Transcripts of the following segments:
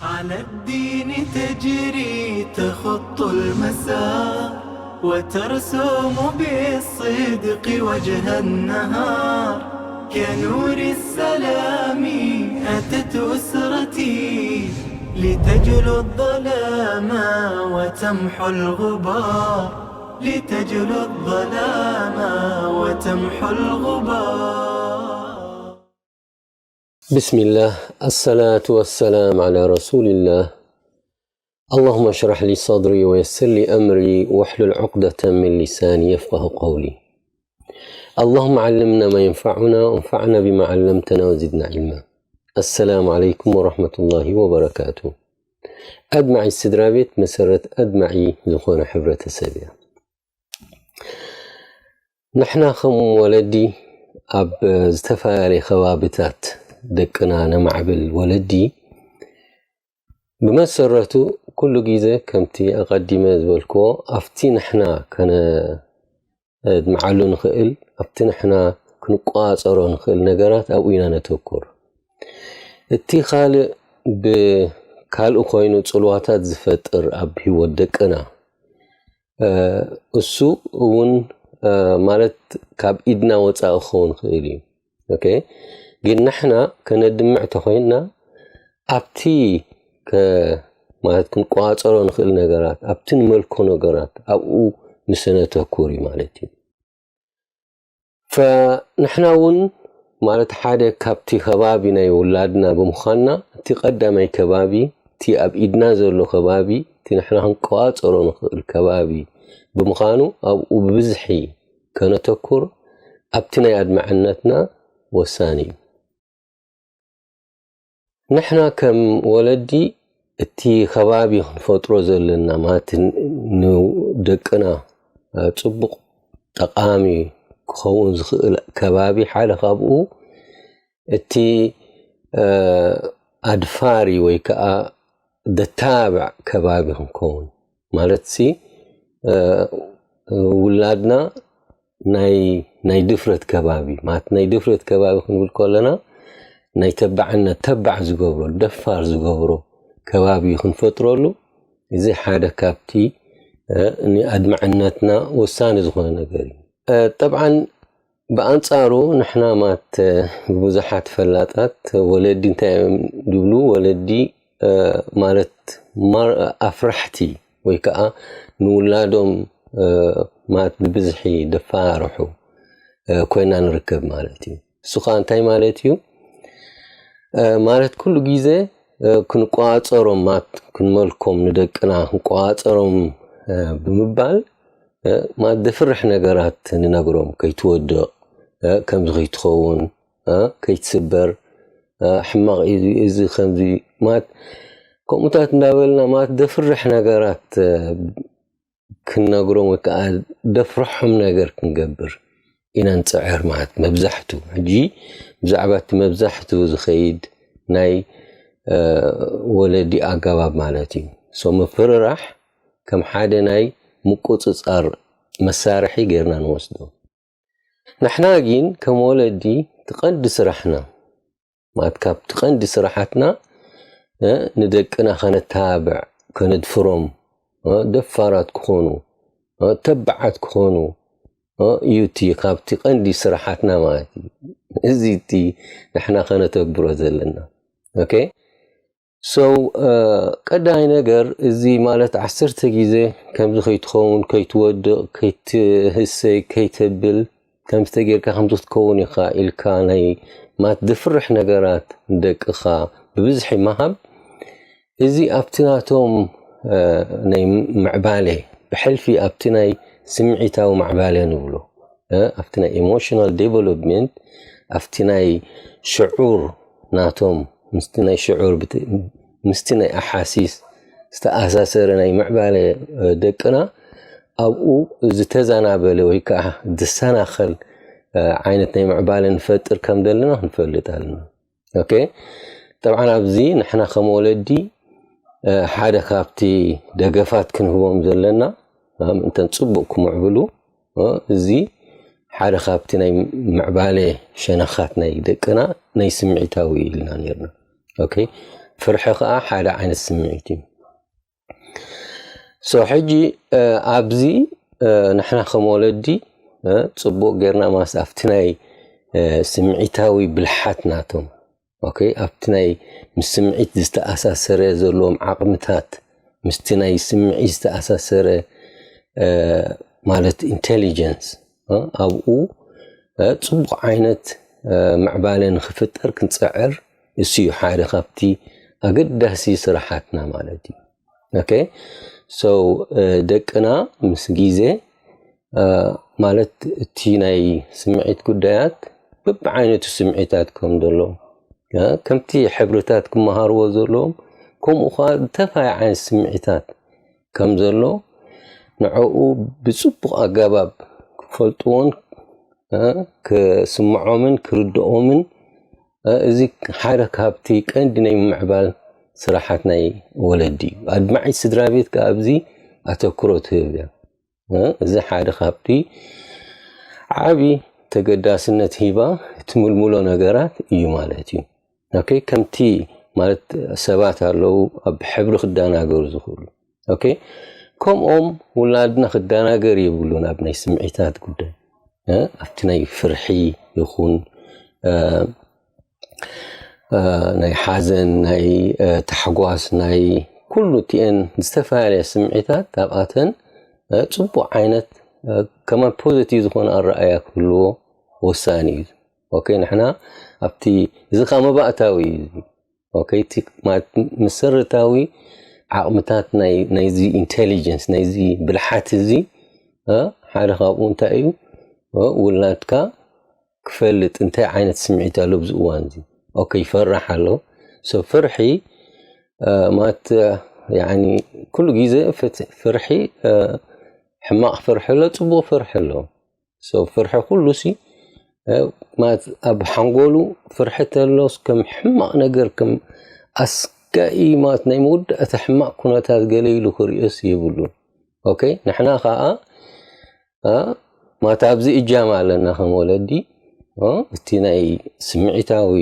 على الدين تجري تخط المسار، وترسم بالصدق وجه النهار. كنور السلام أتت أسرتي، لتجلو الظلام وتمحو الغبار، لتجلو الظلام وتمحو الغبار. بسم الله، الصلاة والسلام على رسول الله. اللهم اشرح لي صدري ويسر لي أمري واحلل عقدة من لساني يفقه قولي. اللهم علمنا ما ينفعنا وانفعنا بما علمتنا وزدنا علما. السلام عليكم ورحمة الله وبركاته. ኣድማዒ ስድራ ቤት መሰረት ኣድማዒ ዝኾነ ሕብረተሰብ እያ። ንሕና ከም ወለዲ ኣብ ዝተፈላለየ ከባብታት ደቅና ነማዕብል ወለዲ ብመሰረቱ ኩሉ ግዜ ከምቲ ኣቐዲመ ዝበልክዎ ኣብቲ ንሕና ከነድምዓሉ ንኽእል ኣብቲ ንሕና ክንቋጸሮ ንኽእል ነገራት ኣብኡ ኢና ነተኩር። እቲ ካልእ ብካልእ ኮይኑ ጽልዋታት ዝፈጥር ኣብ ህይወት ደቅና እሱ እውን ማለት ካብ ኢድና ወፃኢ ክኸውን ይኽእል እዩ። ኦኬ፣ ግን ንሕና ከነድምዕ ተኮይንና ኣብቲ ማለት ክንቋፀሮ ንኽእል ነገራት ኣብቲ ንመልኮ ነገራት ኣብኡ ምስ ነተኩር እዩ ማለት እዩ። ፈንሕና እውን ማለት ሓደ ካብቲ ከባቢ ናይ ውላድና ብምዃንና እቲ ቀዳማይ ከባቢ እቲ ኣብ ኢድና ዘሎ ከባቢ እቲ ንሕና ክንቋፀሮ ንኽእል ከባቢ ብምዃኑ ኣብኡ ብብዝሒ ከነተኩር ኣብቲ ናይ ኣድማዕነትና ወሳኒ እዩ። ንሕና ከም ወለዲ እቲ ከባቢ ክንፈጥሮ ዘለና ማለት ንደቅና ፅቡቕ ጠቓሚ ክኸውን ዝኽእል ከባቢ ሓደ ካብኡ እቲ ኣድፋሪ ወይ ከዓ ደታብዕ ከባቢ ክንከውን ማለት ሲ ውላድና ናይ ናይ ድፍረት ከባቢ ማለት ናይ ድፍረት ከባቢ ክንብል ከለና ናይ ተባዕነት ተባዕ ዝገብሮ ደፋር ዝገብሮ ከባቢ ክንፈጥረሉ እዚ ሓደ ካብቲ ንኣድማዕነትና ወሳኒ ዝኾነ ነገር እዩ። ጠብዓን ብኣንጻሩ ንሕና ማት ብብዙሓት ፈላጣት ወለዲ እንታይ እዮም ዝብሉ ወለዲ ማለት ኣፍራሕቲ ወይ ከዓ ንውላዶም ማለት ብብዝሒ ደፋርሑ ኮይና ንርከብ ማለት እዩ። እሱ ከዓ እንታይ ማለት እዩ? ማለት ኩሉ ግዜ ክንቋፀሮም ማለት ክንመልኮም ንደቅና ክንቋፀሮም ብምባል ማለት ዘፍርሕ ነገራት ንነግሮም ከይትወድቕ ከምዚ ከይትኸውን ከይትስበር ሕማቕ እዚ ከምዚ ማለት ከምኡታት እንዳበልና ማለት ዘፍርሕ ነገራት ክንነግሮም ወይ ከዓ ዘፍርሖም ነገር ክንገብር ኢና ንፅዕር ማለት መብዛሕቱ ሕጂ ብዛዕባ እቲ መብዛሕቱ ዝኸይድ ናይ ወለዲ ኣገባብ ማለት እዩ። ሶ ምፍርራሕ ከም ሓደ ናይ ምቁፅፃር መሳርሒ ጌርና ንወስዶ። ንሕና ግን ከም ወለዲ ትቐንዲ ስራሕና ማለት ካብቲ ቀንዲ ስራሓትና ንደቅና ከነተባብዕ ከነድፍሮም ደፋራት ክኾኑ ተባዓት ክኾኑ እዩ እቲ ካብቲ ቀንዲ ስራሓትና ማለት እዩ። እዚ እቲ ንሕና ከነተግብሮ ዘለና okay so ቀዳይ ነገር እዚ ማለት ዓሰርተ ግዜ ከምዚ ከይትኸውን ከይትወድቕ ከይትህሰይ ከይተብል ከምዚ ተጌርካ ከምዚ ክትከውን ኢኻ ኢልካ ናይ ማት ድፍርሕ ነገራት ንደቅኻ ብብዝሒ ምሃብ እዚ ኣብቲ ናቶም ናይ ምዕባለ ብሕልፊ ኣብቲ ናይ ስምዒታዊ ማዕባለ ንብሎ ኣብቲ ናይ emotional development ኣብቲ ናይ ሽዑር ናቶም ምስቲ ናይ ሽዑር ምስቲ ናይ ኣሓሲስ ዝተኣሳሰረ ናይ ምዕባለ ደቅና ኣብኡ ዝተዛናበለ ወይ ከዓ ዝሰናኸል ዓይነት ናይ ምዕባለ ንፈጥር ከም ዘለና ክንፈልጥ ኣለና። okay ጠብዓን ኣብዚ ንሕና ከም ወለዲ ሓደ ካብቲ ደገፋት ክንህቦም ዘለና ምእንተን ፅቡቅ ክምዕብሉ እዚ ሓደ ካብቲ ናይ ምዕባለ ሸነኻት ናይ ደቅና ናይ ስምዒታዊ ኢልና ነርና። okay ፍርሒ ከዓ ሓደ ዓይነት ስምዒት እዩ። So ሕጂ ኣብዚ ንሕና ከም ወለዲ ፅቡቅ ጌርና ማስ ኣብቲ ናይ ስምዒታዊ ብልሓት ናቶም፣ okay፣ ኣብቲ ናይ ምስ ስምዒት ዝተኣሳሰረ ዘለዎም ዓቕምታት፣ ምስቲ ናይ ስምዒት ዝተኣሳሰረ ማለት intelligence፣ ኣብኡ ፅቡቅ ዓይነት ምዕባለ ንክፍጠር ክንፅዕር፣ እሱ እዩ ሓደ ካብቲ ኣገዳሲ ስራሓትና ማለት እዩ። Okay፣ so ደቅና ምስ ግዜ ማለት እቲ ናይ ስምዒት ጉዳያት፣ በብዓይነቱ ስምዒታት ከም ዘሎ፣ ከምቲ ሕብርታት ክመሃርዎ ዘለዎም፣ ከምኡ ከዓ ዝተፈላለዩ ዓይነት ስምዒታት ከም ዘሎ፣ ንዕኡ ብፅቡቅ ኣገባብ ክፈልጥዎን ክስምዖምን ክርድኦምን፣ እዚ ሓደ ካብቲ ቀንዲ ናይ ምምዕባል ስራሓት ናይ ወለዲ እዩ። ኣድማዒት ስድራ ቤት ከዓ ኣብዚ ኣተኩሮ ትህብ እያ። እዚ ሓደ ካብቲ ዓቢ ተገዳስነት ሂባ እትምልምሎ ነገራት እዩ ማለት እዩ። Okay፣ ከምቲ ማለት ሰባት ኣለዉ ኣብ ሕብሪ ክደናገሩ ዝኽእሉ። Okay፣ ከምኦም ውላድና ክደናገር የብሉን ኣብ ናይ ስምዒታት ጉዳይ፣ ኣብቲ ናይ ፍርሒ ይኹን ናይ ሓዘን፣ ናይ ታሕጓስ፣ ናይ ኩሉ እቲአን ዝተፈላለያ ስምዒታት፣ ካብኣተን ፅቡቅ ዓይነት ከማን ፖዘቲቭ ዝኾነ ኣረኣያ ክህልዎ ወሳኒ እዩ። Okay፣ ንሕና ኣብቲ እዚ ከዓ መባእታዊ እዩ። Okay፣ እቲ ማለት መሰረታዊ ዓቕምታት ናይ ናይዚ intelligence፣ ናይዚ ብልሓት እዚ ሓደ ካብኡ እንታይ እዩ? ውላድካ ክፈልጥ እንታይ ዓይነት ስምዒት ኣሎ ኣብዚ እዋን እዚ። Okay፣ ይፈርሕ ኣሎ። So ፍርሒ ማለት ያኒ ኩሉ ግዜ ፍት- ፍርሒ ሕማቕ ፍርሒ ኣሎ፣ ፅቡቅ ፍርሒ ኣሎ። So ፍርሒ ኩሉ ሲ ማለት ኣብ ሓንጎሉ ፍርሒ ተሎስ ከም ሕማቕ ነገር፣ ከም ኣስጋኢ ማለት ናይ መወዳእታ ሕማቕ ኩነታት ገለ ኢሉ ክርእዮስ የብሉን። Okay፣ ንሕና ከዓ ማለት ኣብዚ እጃም ኣለና ከም ወለዲ፣ እቲ ናይ ስምዒታዊ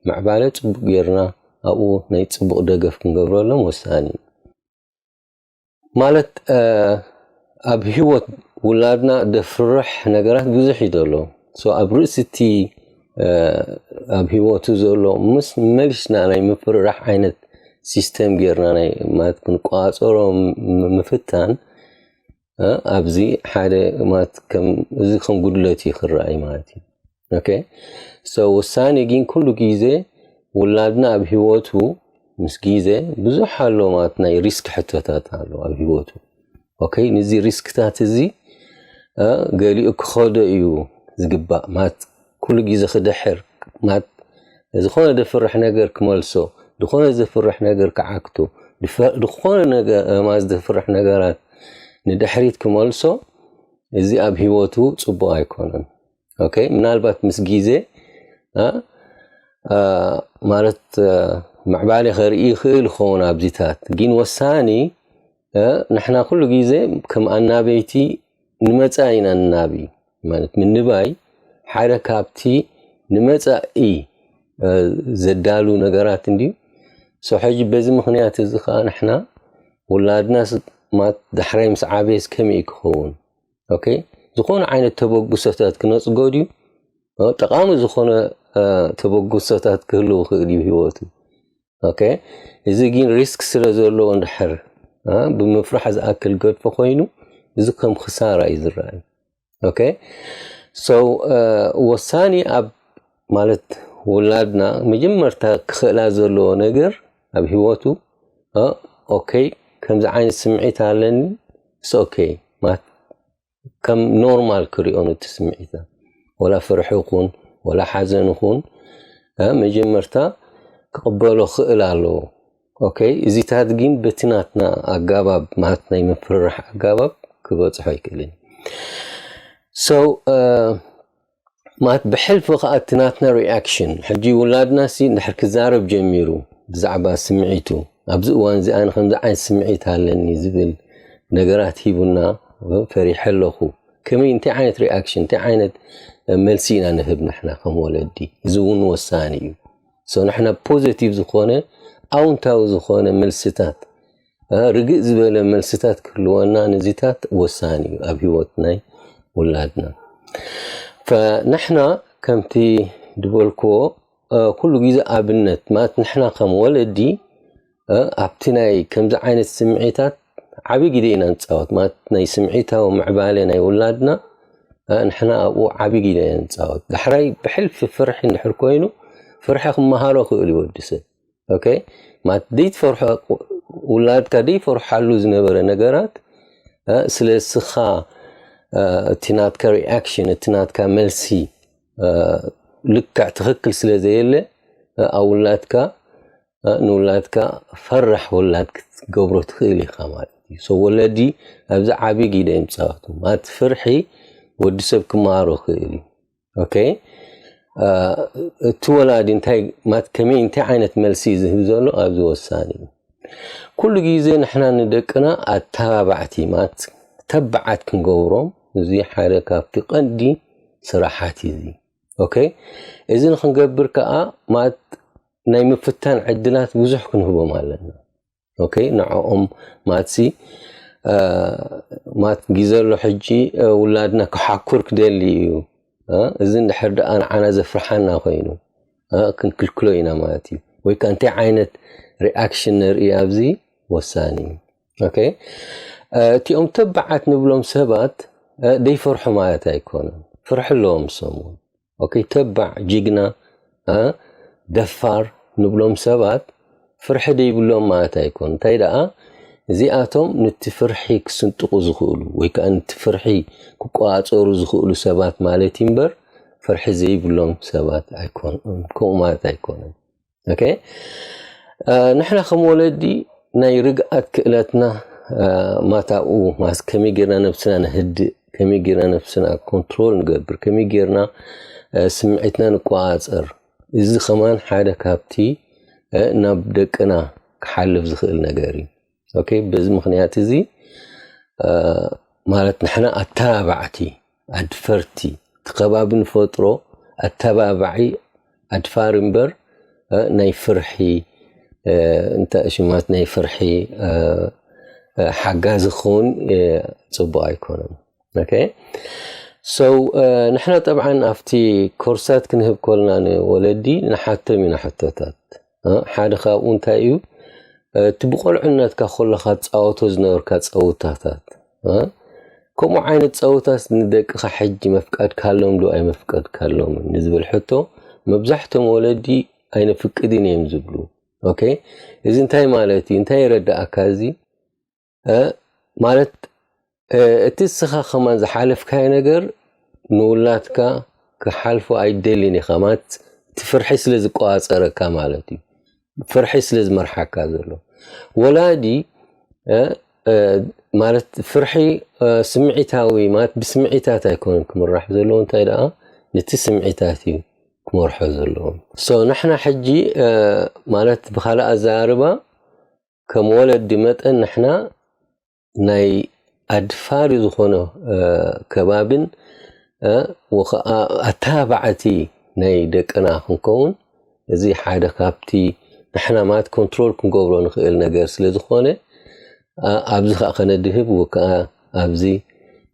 ምዕባለ ፅቡቅ ጌርና ኣብኡ ናይ ፅቡቅ ደገፍ ክንገብረሎም ወሳኒ እዩ። ማለት ኣብ ህይወት ውላድና ደፍርሕ ነገራት ብዙሕ እዩ ዘሎ። So ኣብ ርእሲ እቲ ኣብ ህይወቱ ዘሎ ምስ መሊስና ናይ ምፍርራሕ ዓይነት ሲስተም ጌርና ናይ ማለት ክንቆፃፀሮ ምፍታን፣ ኣብዚ ሓደ ማለት ከም እዚ ከም ጉድለት እዩ ክረኣይ ማለት እዩ። Okay፣ so ውሳኔ ግን ኩሉ ግዜ ውላድና ኣብ ህይወቱ ምስ ግዜ ብዙሕ ኣሎ ማለት ናይ ሪስክ ሕቶታት ኣሎ ኣብ ህይወቱ። Okay፣ ነዚ ሪስክታት እዚ ገሊኡ ክኸዶ እዩ ዝግባእ ማለት ኩሉ ግዜ ክድሕር ማለት ዝኾነ ዘፍርሕ ነገር ክመልሶ፣ ዝኾነ ዘፍርሕ ነገር ክዓግቶ፣ ዝኾነ ነገር ማለት ዘፍርሕ ነገራት ንድሕሪት ክመልሶ፣ እዚ ኣብ ህይወቱ ፅቡቅ ኣይኮነን። Okay፣ ምናልባት ምስ ግዜ ማለት ምዕባለ ከርኢ ይኽእል ይኸውን ኣብዚታት፣ ግን ወሳኒ ንሕና ኩሉ ግዜ ከም ኣናበይቲ ንመፃኢ ኢና ንናቢ ማለት ምንባይ ሓደ ካብቲ ንመፃኢ ዘዳሉ ነገራት እንድዩ። So ሕጂ በዚ ምኽንያት እዚ ከዓ ንሕና ውላድና ማለት ዳሕራይ ምስ ዓበየስ ከመይ ክኸውን? Okay፣ ዝኾነ ዓይነት ተበግሶታት ክነፅጎ ድዩ? ጠቃሚ ዝኾነ ተበግሶታት ክህልው ይኽእል እዩ ህይወቱ። Okay፣ እዚ ግን ሪስክ ስለ ዘለዎ እንድሕር ብምፍራሕ ዝኣክል ገድፎ ኮይኑ፣ እዚ ከም ክሳራ እዩ ዝረኣይ። Okay፣ so ወሳኒ ኣብ ማለት ውላድና መጀመርታ ክኽእላ ዘለዎ ነገር ኣብ ህይወቱ፣ okay፣ ከምዚ ዓይነት ስምዒት ኣለኒ፣ okay ማለት ከም ኖርማል ክሪኦ ነቲ ስምዒት፣ ወላ ፍርሒ ይኹን ወላ ሓዘን ይኹን መጀመርታ ክቕበሎ ክእል ኣለዎ። Okay፣ እዚታት ግን በቲ ናትና ኣጋባብ ማለት ናይ ምፍርራሕ ኣጋባብ ክበፅሖ ኣይክእልን። So ማለት ብሕልፊ ከዓ እቲ ናትና ሪኣክሽን፣ ሕጂ ውላድና ሲ እንድሕር ክዛረብ ጀሚሩ ብዛዕባ ስምዒቱ፣ ኣብዚ እዋን እዚ ኣነ ከምዚ ዓይነት ስምዒት ኣለኒ ዝብል ነገራት ሂቡና፣ ፈሪሐ ኣለኹ፣ ከመይ፣ እንታይ ዓይነት ሪኣክሽን፣ እንታይ ዓይነት መልሲ ኢና ንህብ ንሕና ከም ወለዲ? እዚ እውን ወሳኒ እዩ። So ንሕና ፖዘቲቭ ዝኾነ ኣውንታዊ ዝኾነ መልስታት፣ እ፣ ርግእ ዝበለ መልስታት ክህልወና ንዚታት ወሳኒ እዩ ኣብ ህይወት ናይ ውላድና። ፈንሕና ከምቲ ዝበልክዎ፣ እ፣ ኩሉ ግዜ ኣብነት ማለት ንሕና ከም ወለዲ፣ እ፣ ኣብቲ ናይ ከምዚ ዓይነት ስምዒታት ዓቢ ግደ ኢና ንጻወት። ማለት ናይ ስምዒታዊ ምዕባለ ናይ ውላድና፣ እ፣ ንሕና ኣብኡ ዓቢ ግደ ኢና ንጻወት። ዳሕራይ ብሕልፊ ፍርሒ እንድሕር ኮይኑ፣ ፍርሒ ክመሃሮ ክእል እዩ ወዲ ሰብ። ኦኬ? ማለት ደይትፈርሖ፣ ውላድካ ደይፈርሓሉ ዝነበረ ነገራት፣ እ፣ ስለ እስኻ፣ እ፣ እቲ ናትካ ሪኣክሽን፣ እቲ ናትካ መልሲ፣ እ፣ ልክዕ ትኽክል ስለ ዘየለ፣ እ፣ ኣብ ውላድካ፣ እ፣ ንውላድካ ፈራሕ ውላድ ክትገብሮ ትኽእል ኢኻ ማለት እዩ። ሶ ወለዲ ኣብዚ ዓቢ ግደ ይምጻወቱ። ማለት ፍርሒ ወዲ ሰብ ክመሃሮ ክእል እዩ። ኦኬ? እ፣ እቲ ወላዲ እንታይ፣ ማለት ከመይ፣ እንታይ ዓይነት መልሲ እዩ ዝህብ ዘሎ ኣብዚ ወሳኒ እዩ። ኩሉ ግዜ ንሕና ንደቅና ኣተባባዕቲ፣ ማለት ተባዓት ክንገብሮም፣ እዚ ሓደ ካብቲ ቀንዲ ስራሓት እዩ እዚ። ኦኬ? እዚ ንክንገብር ከኣ፣ ማለት ናይ ምፍታን ዕድላት ብዙሕ ክንህቦም ኣለና። ኦኬ? ንዕኦም ማትሲ፣ እ፣ ማት ግዜ ኣሎ ሕጂ፣ እ፣ ውላድና ክሓኩር ክደሊ እዩ። እ፣ እዚ እንድሕር ደኣ ንዓና ዘፍርሓና ኮይኑ፣ እ፣ ክንክልክሎ ኢና ማለት እዩ። ወይ ከኣ እንታይ ዓይነት ሪኣክሽን ነርኢ ኣብዚ ወሳኒ እዩ። ኦኬ? እ፣ እቲኦም ተባዓት ንብሎም ሰባት፣ እ፣ ደይፈርሑ ማለት ኣይኮነን። ፍርሒ ኣለዎም ንሶም እውን። ኦኬ፣ ተባዕ፣ ጅግና፣ እ፣ ደፋር ንብሎም ሰባት ፍርሒ ደይብሎም ማለት ኣይኮን። እንታይ ደኣ፣ እዚኣቶም ነቲ ፍርሒ ክስንጥቑ ዝኽእሉ ወይ ከኣ ነቲ ፍርሒ ክቆጻጸሩ ዝኽእሉ ሰባት ማለት እዩ እምበር፣ ፍርሒ ዘይብሎም ሰባት ኣይኮን፣ ከምኡ ማለት ኣይኮነን። ኦኬ? እ፣ ንሕና ከም ወለዲ ናይ ርግኣት ክእለትና፣ እ፣ ማታኡ ማስ ከመይ ጌርና ነብስና ነህድእ፣ ከመይ ጌርና ነብስና ኮንትሮል ንገብር፣ ከመይ ጌርና፣ እ፣ ስምዒትና ንቆጻጸር፣ እዚ ከማን ሓደ ካብቲ፣ እ፣ ናብ ደቅና ክሓልፍ ዝኽእል ነገር እዩ። ኦኬ፣ በዚ ምኽንያት እዚ፣ እ፣ ማለት ንሕና ኣተባባዕቲ፣ ኣድፈርቲ፣ እቲ ከባቢ ንፈጥሮ ኣተባባዒ ኣድፋሪ እምበር፣ እ፣ ናይ ፍርሒ፣ እ፣ እንተ ሽማት ናይ ፍርሒ፣ እ፣ እ፣ ሓጋዚ ክኸውን፣ እ፣ ጽቡቕ ኣይኮነን። ኦኬ? ሶ፣ እ፣ ንሕና ጠብዓን ኣብቲ ኮርሳት ክንህብ ከለና ንወለዲ ንሓቶም ኢና ሕቶታት። እ፣ ሓደ ካብኡ እንታይ እዩ? እ፣ እቲ ብቆልዕነትካ ከለኻ ትጻወቶ ዝነበርካ ጸውታታት፣ እ፣ ከምኡ ዓይነት ጸውታስ ንደቅኻ ሕጂ መፍቀድካሎም ዶ ኣይመፍቀድካሎምን ንዝብል ሕቶ መብዛሕቶም ወለዲ ኣይነፍቅድን እዮም ዝብሉ። ኦኬ? እዚ እንታይ ማለት እዩ? እንታይ የረድኣካ እዚ? እ፣ ማለት፣ እ፣ እቲ እስኻ ከማን ዝሓለፍካዮ ነገር ንውላድካ ክሓልፎ ኣይደልን ኢኻ። ማለት እቲ ፍርሒ ስለ ዝቆጻጸረካ ማለት እዩ። ፍርሒ ስለ ዝመርሓካ ዘሎ። ወላዲ፣ እ፣ እ፣ ማለት ፍርሒ፣ እ፣ ስምዒታዊ፣ ማለት ብስምዒታት ኣይኮነን ክምራሕ ዘለዎ፣ እንታይ ደኣ ነቲ ስምዒታት እዩ ክመርሖ ዘለዎ። ሶ ንሕና ሕጂ፣ እ፣ ማለት ብኻልእ ኣዘራርባ ከም ወለዲ መጠን ንሕና ናይ ኣድፋሪ ዝኾነ፣ እ፣ ከባብን፣ እ፣ ወኸዓ ኣተባባዕቲ ናይ ደቅና ክንከውን፣ እዚ ሓደ ካብቲ ንሕና ማለት ኮንትሮል ክንገብሮ ንኽእል ነገር ስለ ዝኾነ፣ እ፣ ኣብዚ ኸዓ ከነድህብ ወከዓ ኣብዚ፣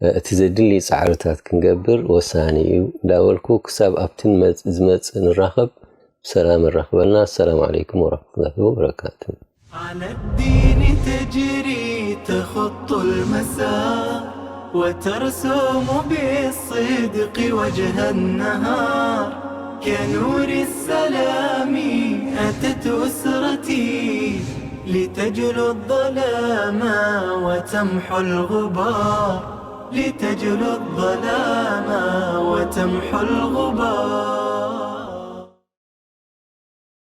እ፣ እቲ ዘድሊ ጻዕርታት ክንገብር ወሳኒ እዩ እንዳበልኩ፣ ክሳብ ኣብቲ ንመጽ-፣ ዝመጽእ ንራኸብ፣ ብሰላም ይራኽበልና። ኣሰላሙ ዓለይኩም ወረሕመቱላሂ ወበረካቱ። على الدين تجري تخط المسار، وترسم بالصدق وجه النهار. كنور السلام أتت أسرتي، لتجلو الظلام وتمحو الغبار، لتجلو الظلام وتمحو الغبار.